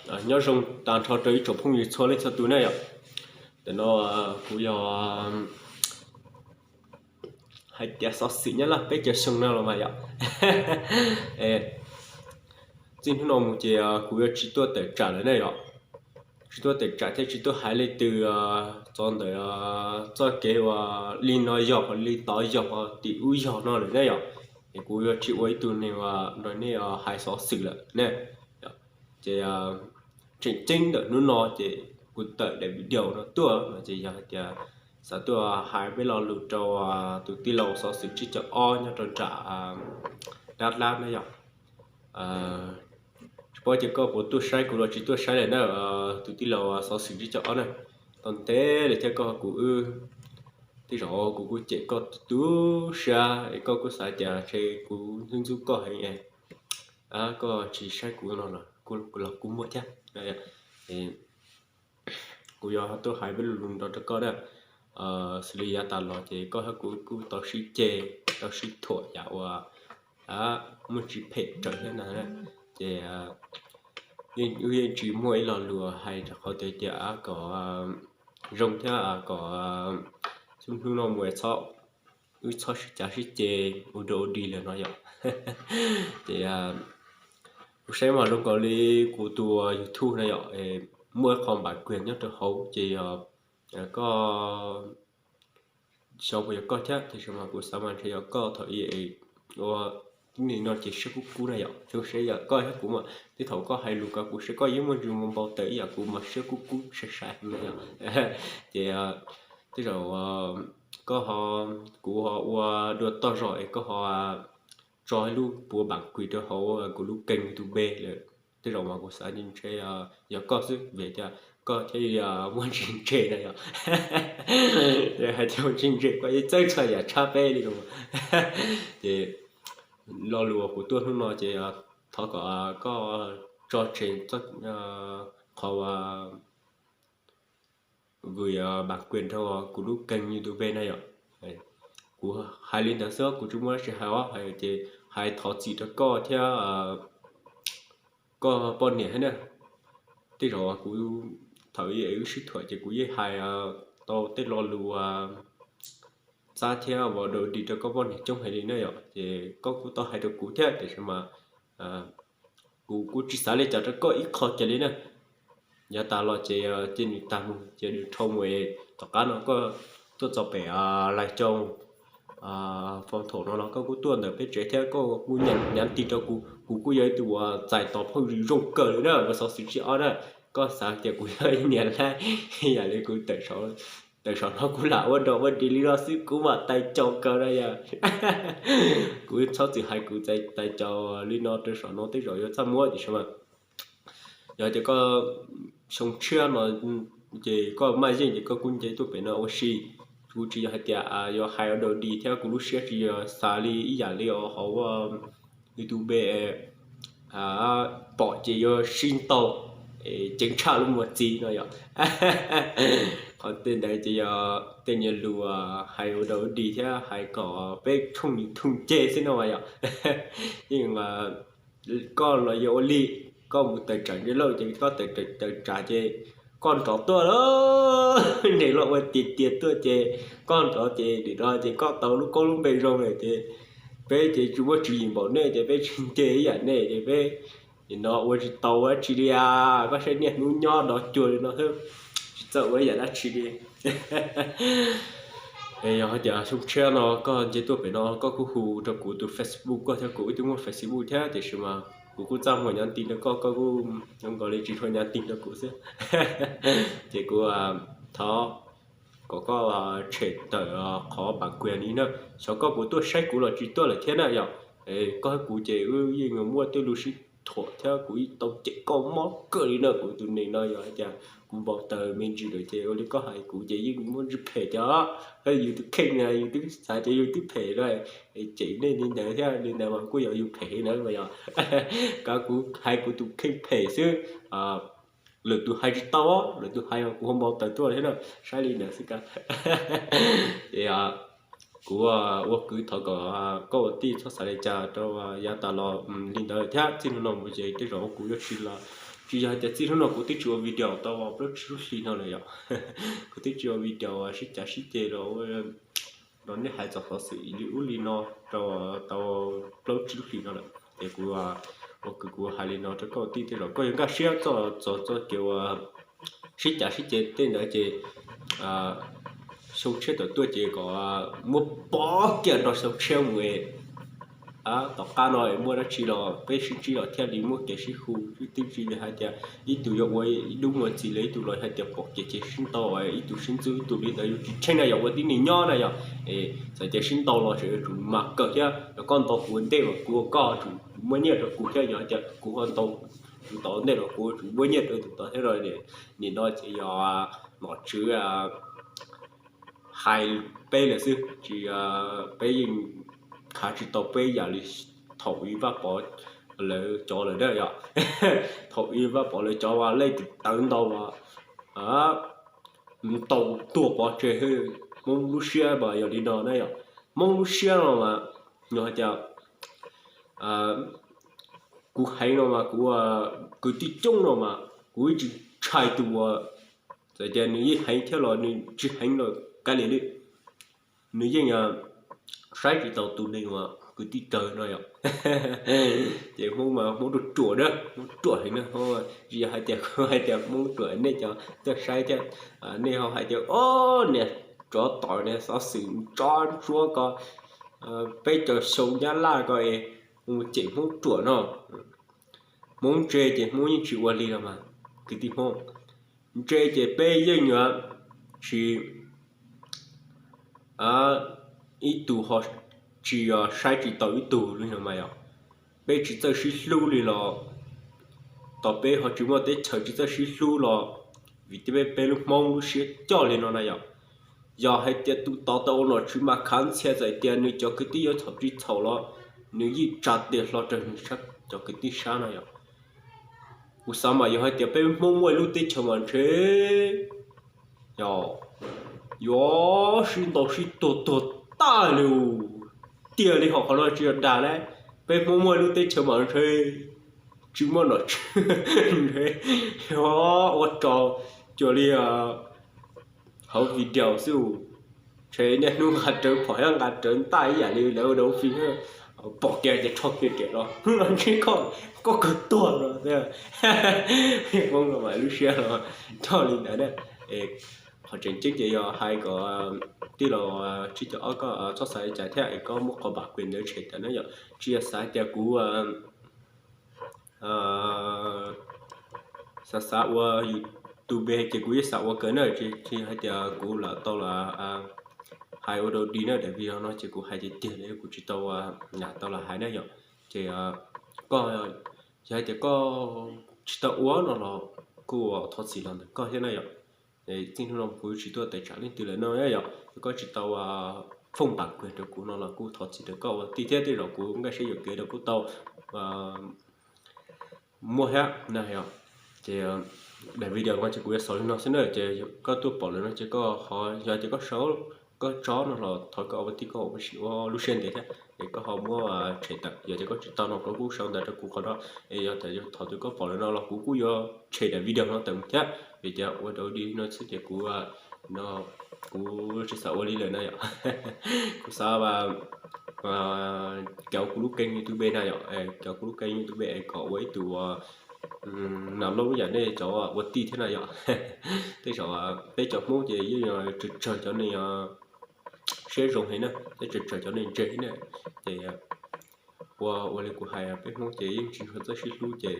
Nyob zoo tag nrho rau ib tsoom phooj ywg txhua leej txhua tus na yom. Tam no kuv yog hais tias xov xwm nyob laj peb caug xyoo no los mas yom. Txij hnub no mus ces kuv yuav tsis tuaj tawm tsam lawm ne yom. Tsis tuaj tawm tsam thiab tsis tuaj hais leej twg txog ntawm txoj kev uas li no yog li tod yog tim ub yog no lawm ne yom. Es kuv yuav tsis ua ib tug neeg uas nrog nej hais xov xwm lawm ne. Ces tseem ceeb ntawm hnub no ces kuv tawm daim video no tuaj no ces yog hais tias xav tuaj hais peb lo lus rau tus tij laug xov xwm tsib caug ob nyob rau nram Dab Lab na yom. Tsis paub ces koj puas tuaj saib kuv los tsis tuaj saib lawm na, tus tij laug xov xwm tsib caug ob na. Tau ntev lawm thiab koj kuv wb, tej zaum kuv kuj cem koj tu siab es koj kuj xav tias ntshe kuv ntxub ntxub koj heev es koj tsis saib kuv no los kuv muaj thiab. Kuv yuav tuaj hais peb lo lus nrog rau koj na. Xws li yav tas los ces koj thiab kuv kuj tau sib ceg tau sib thuam yam uas muaj tsis phem raws thiab na. Ces wb yeej tsis muaj ib lo lus hais rau qhov tias kom zoo thiab kom xub hnub no mus wb txhob sib cav sib ceg ua dog ua dig lawm no yom. Ces kuv saib mas zoo nkaus li kuv tus YouTube na yom, muaj ib qho npam kiag nyob rau hauv ces yog koj xyov puas yog koj thiab tiam sis mas kuv xav mas ntshe yog koj thaum ub ua tib neeg no ces siab kub kub na yom. Xyov seb yog koj thiab kuv mas tej thaum koj hais lus kom kuv seb koj yeej muaj ntsis npau taws ib yam kuv mas siab kub kub sai sai no yom. Ces tej zaum koj ho, kuv ho ua dua toj zog es koj ho tso ib lub puav npam kis rau hauv kuv lub kênh YouTube lawm. Tej zaum mas kuv xav ntshe yog koj xwb vim tias koj thiaj li muaj ntsis ntse na yom. Hais tias muaj ntsis ntse koj yeej txawj txhua yam tshaj peb li no. Ces lo lus uas kuv tuaj hnub no ces thov kom koj tso tseg qhov uas vwm npam kis rau kuv lub kênh YouTube na yom. Kuv hais li ntawd xwb kuv tsis muaj dab tsi hais os, hais ces hais thov txim rau koj thiab koj poj niam thiab na. Tej zaum kuv thaum ub wb sib thuam ces kuv yeej hais tau tej lo lus txab thiab ua dog dig rau koj poj niam coob heev li na yom, ces koj kuj tau hais rau kuv thiab tiam sis mas kuv kuj tsis xav li cas rau koj ib qho kiag li na. Yav tas los ces cia nws tag mus ces nws rho mus es tom qab no koj tuaj txog pem Lais Coo, Foom Thom no los koj kuj tuaj ntawm peb tsev thiab koj kuj nyav tis rau kuv, kuv kuj yog ib tug uas txais tos phooj ywg zoo kawg li na, uas xov xwm tsib ob na. Koj xav tias kuv yog ib niag laib yam li kuv tawm saum no kuv lam ua dog ua dig li no xwb kuv mam tais caus kawg na yom. Kuv txhob txwm hais kuv tais caus li no rau saum no tej zaum yuav txaj muab tiam sis mas yog tias koj xyoo tshiab no ces koj maj yeej ces koj kuj nce tuaj pem no ua si. Kuv tsis yog hais tias yuav hais ua dog dig thiab kuv lub siab tsis yog xav li ib yam li hauv YouTube pom ces yuav sib ntaus ceev tshaj lub muag txiv no yom. Qhov tej ntawd ces yog tej niag lus hais ua dog ua dig thiab hais kom peb tshooj YouTube nce xwb no mas yom. Yeej koj los yuav ua li, koj mus tawm tsam ntsej lauj ces koj tawm tsam ces koj nrov tuaj lawm, ntsej lauj ua tiag tiag tuaj ces koj nrov ces nim no ces koj tau lub koob lub npe zoo lawm ces peb ces tsis muaj tswv yim npaum nej ces peb tsis nce ib yam nej ces peb nim no ua tsis tau dab tsi li as, koj saib niaj hnub nyob dov cuag li no xwb, tsis txawj ua ib yam dab tsi li. Es yog hais tias xyoo tshiab no koj nce tuaj pem no koj kuj hu rau kuv tus Facebook, koj thiab kuv wb twb muaj Facebook thiab tiam sis mas kuv kuj txaj muag nyav tis rau koj, koj kuj zoo nkaus li tsis tshua nyav tis rau kuv xwb. Ces kuv thov kom koj tshem tawm qhov npam kis ni na. Xyov koj puas tuaj saib kuv los tsis tuaj lawm thiab na yom. Koj thiab kuv ces wb yeej muaj tej lus sib thuam thiab kuv yeej tau cem koj mob kawg li na. Kuv tus neeg no yog hais tias kuv npau taws me ntsis lawm ces ua li koj hais kuv ces yeej muaj ntsis phem cov, yus tus kheej na yus twb xav tias yus twb phem lawm, cem nej li ntawd thiab li ntawd mas kuj yog yus phem na mas yog. Koj kuv hais kuv tus kheej phem xwb, lwm tus hais tsis tau, lwm tus hais kuv ho npau taws tuaj thiab na, saib li ntawd xwb koj. Ces kuv ua kwv thov kom koj ua tij txhob xav li cas rau yav tas los li ntawd thiab txij no mus ces tej zaum kuv yuav tsis los Tsis yog hais tias txij hnub no kuv twb tsis ua video tau plaub tsib lub hlis no lawm yom. Kuv twb tsis ua video sib cav sib ceg los, los nej hais txog xov xwm li ub li no rau tau plaub tsib lub hlis no lawm ces kuv ua kws kuv hais li no rau koj tij tej zaum koj yuav nkag siab txog txog txoj kev uas sib cav sib ceg tej ntawd ces xyoo tshiab tawm tuaj ces kom muab pov kiag nrog xyoo tshiab mus. Tom qab no muaj dab tsi los peb sib ntsib los thiaj li muaj kev sib hu, twb tsis li hais tias ib tug yuav ua ib dub ua txiv los ib tug los hais tias pom kev ces sib ntaus, ib tug sib ntxub ib tug li ntawd yuav tsis tsheej na yom, ua tib neeg nyob na yom. Txawm tias sib ntaus los tseem yuav tsum mam kawg thiab, yog koj ntaus kuv ua ntej mas kuv ua koj tsum muab nyiaj rau kuv thiab, yog hais tias kuv ho ntaus tus tod ua ntej los kuv tsum muab nyiaj rau tus tod thiab. Nim no ces yog nom tswv hais peb lawm xwb, tsis, peb yeej khav tsis tau peb yam li thaum ub Vaj Pov lawv cov lawm na yom. Thaum ub Vaj Pov lawv cov mas leej twg tawv ntau mas ntaus tuag pov tseg. Hmoob lub siab mas yog li no na yom. Hmoob lub siab no mas yog hais tias kuv heev no mas kuv, kwv tij coob no mas kuv yeej tsis ntshai tus uas txawm tias nws yeej heev thiab los nws tsis heev los kav liam li, nws yeej saib tsis taus tus neeg uas kwv tij tsawg no yom. Ces Hmoob mas Hmoob ruam ruam na, Hmoob ruam heev na, tsis yog hais tias kuv hais tias Hmoob ruam nej cov tuaj saib thiab, nej ho hais tias o niag tsov tom niag xov xwm tsob ntsuab ko peb caug xyoo Nyab Laj ko es mus cem Hmoob ruam no. Hmoob ntse ces Hmoob yeej tsis ua li los mas kwv tij Hmoob. Ntse ces peb yeej yuav tsis, ib tug ho tsis saib tsis taus ib tug li no mas yom. Peb tsis txawj sib hlub li los, tos peb ho tsis muaj teb chaws tsis txawj sib hlub los vim tias peb lub Hmoob lub siab coj li no na yom. Yog hais tias tus tod tau ua nom tswv mas khav ntxhia txawm tias nws cov kwv tij yuav txhaum tsis txhaum los nws yeej tsa tes hlo rau nws cov kwv tij sab no yom. Kuv xav mas yog hais tias peb Hmoob muaj ib lub teb chaws mas ntshe yog yuav sib ntaus sib tuag tuag tag li tiag li. Hom qhov no tsis yog dag lauj, peb Hmoob muaj ib lub teb chaws mas ntshe tsis muaj nom tswv, ntshe ua rau cuag li hauv video xwb. Ntshe niaj hnub nqa rawv phom thiab nqa rawv ntaj ib yam li lawv ua dau fim, pom kiag ces rho kiag riam los hnub no ntsib koj, koj kawg tuag no. Hmoob no mas lub siab los coj li ntawd na. Qhov tseem ceeb ces yog hais kom tij laug tsib caug ob koj txhob xav li cas thiab es koj muab qhov pam kuem ntawd tshem tawm na yom. Tsis yog xav tias kuv xav xav ua YouTube ces kuv yeej xav ua kawg na, tsis hais tias kuv lam tau los hais ua dau dig na. Daim video no ces kuv hais tiag tiag li, kuv tsis tau lam tau los hais na yom. Ces koj, yog hais tias koj tsis tau ua no los kuj thov txim los ntawm koj thiab na yom. Txij hnub no kuv tsis tuaj tawm tsam leej twg lawm no yom. Koj tsis tau fooj pam kuem rau kuv no los kuj thov txim rau koj ua tij thiab, tej zaum kuv nkag siab yuam kev rau kuj tau muaj thiab na yom. Ces daim video no ces kuv yuav xaus li no xwb na, ces koj tuaj pom lawm no ces koj ho yog tias koj sau koj tsob no los thov koj ua tij koj ua lub siab ntev thiab es koj ho muab tshem tawm. Yog tias koj tsis tau no koj kuj sau ntawv rau kuv qhov no es yog tias thaum twg koj pom lawm no los kuv kuj yuav tshem daim video no tawm mus thiab. Vim tias ua dau dig no xwb ces kuv, no, kuv tsis xav ua li lawm na yom. Kuv xav cov kuv lub kênh YouTube na yom, cov kuv lub kênh YouTube es kom ua ib tug nam loj yam nej cov ua tij thiab na yom. Tej zaum peb cov Hmoob ces yeej tsawg tsawg cov neeg siab zoo heev na, tej tsawg tsawg cov neeg ntse heev na. Ces ua ua li kuv hais, peb Hmoob ces yeej tsis txawj sib hlub ces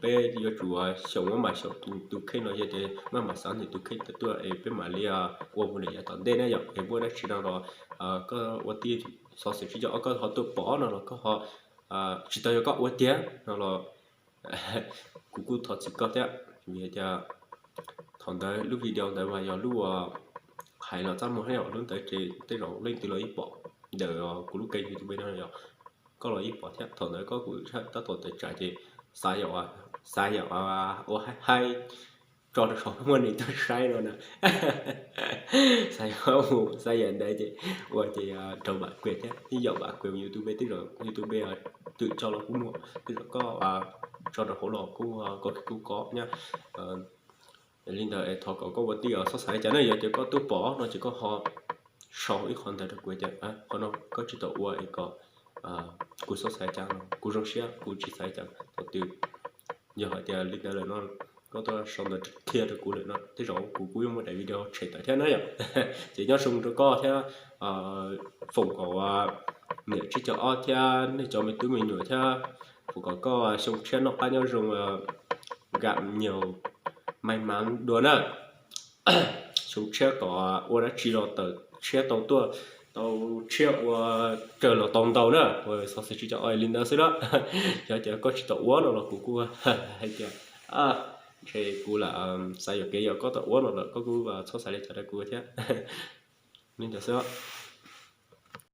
peb yuav tsum xyaum maj mam xyaum tus kheej no, yog tias maj mam xav ntawm tus kheej tawm tuaj es peb mam li ua mus lawm yav tom ntej na yom. Es muaj dab tsi no los koj ua tij xov xwm tsis coj ob koj ho tuaj pom no los koj ho tsis tau yog koj ua tiag no los kuv kuj thov txim koj thiab. Vim tias thaum ntawd lub video ntawd mas yog lub hais los txaj muag thiab yom, lub ntawd ces tej zaum leej twg los yeej pom ntawm kuv lub kênh YouTube no yom. Koj los yeej pom thiab, thaum ntawd koj kuj tab tom tawm tsam ces xav yam, xav yam ua haib haib tso rau saum muaj neeg tuaj saib no na. Xav yam mus xav yam ntawd ces ua ces raug pam kuem thiab, yeej yaum pam kuem YouTube, tej zaum YouTube twm tso los kuj muaj, tej zaum koj tso rau hauv los kuj, koj kuj kov nyab. Li ntawd es thov kom koj ua tij txhob xav li cas ne, yog tias koj twb pom no ces koj ho sau ib qho ntawd rau kuv tias qhov no koj tsis tau ua es kom kuv txhob xav li cas no, kuv zoo siab kuv tsis xav li cas thaum twg. Yog hais tias li ntawd lawm no, koj tuaj sau ntawd qhia rau kuv lawm no, tej zaum kuv kuj yuav muaj daim video tshem tawm thiab na yom. Ces nyob zoo rau koj thiab, foom kom niam tsib caug ob thiab nej cov me tub me nyuam thiab, foom kom koj xyoo tshiab noj qab nyob zoo, gam nyaum mais mas dua na. Xyoo tshiab kom ua dab tsi los tawm tshiab tau tuaj, tau tshiab ua kawg los tau ntau na. Xov xwm tsib caug ob li ntawd xwb na. Yog tias koj tsis tau ua no los kuv kuj hais tias ntshe kuv lam xav yuam kev, yog koj tau ua no lawm koj kuj txhob xav li cas rau kuv thiab. Li ntawd xwb.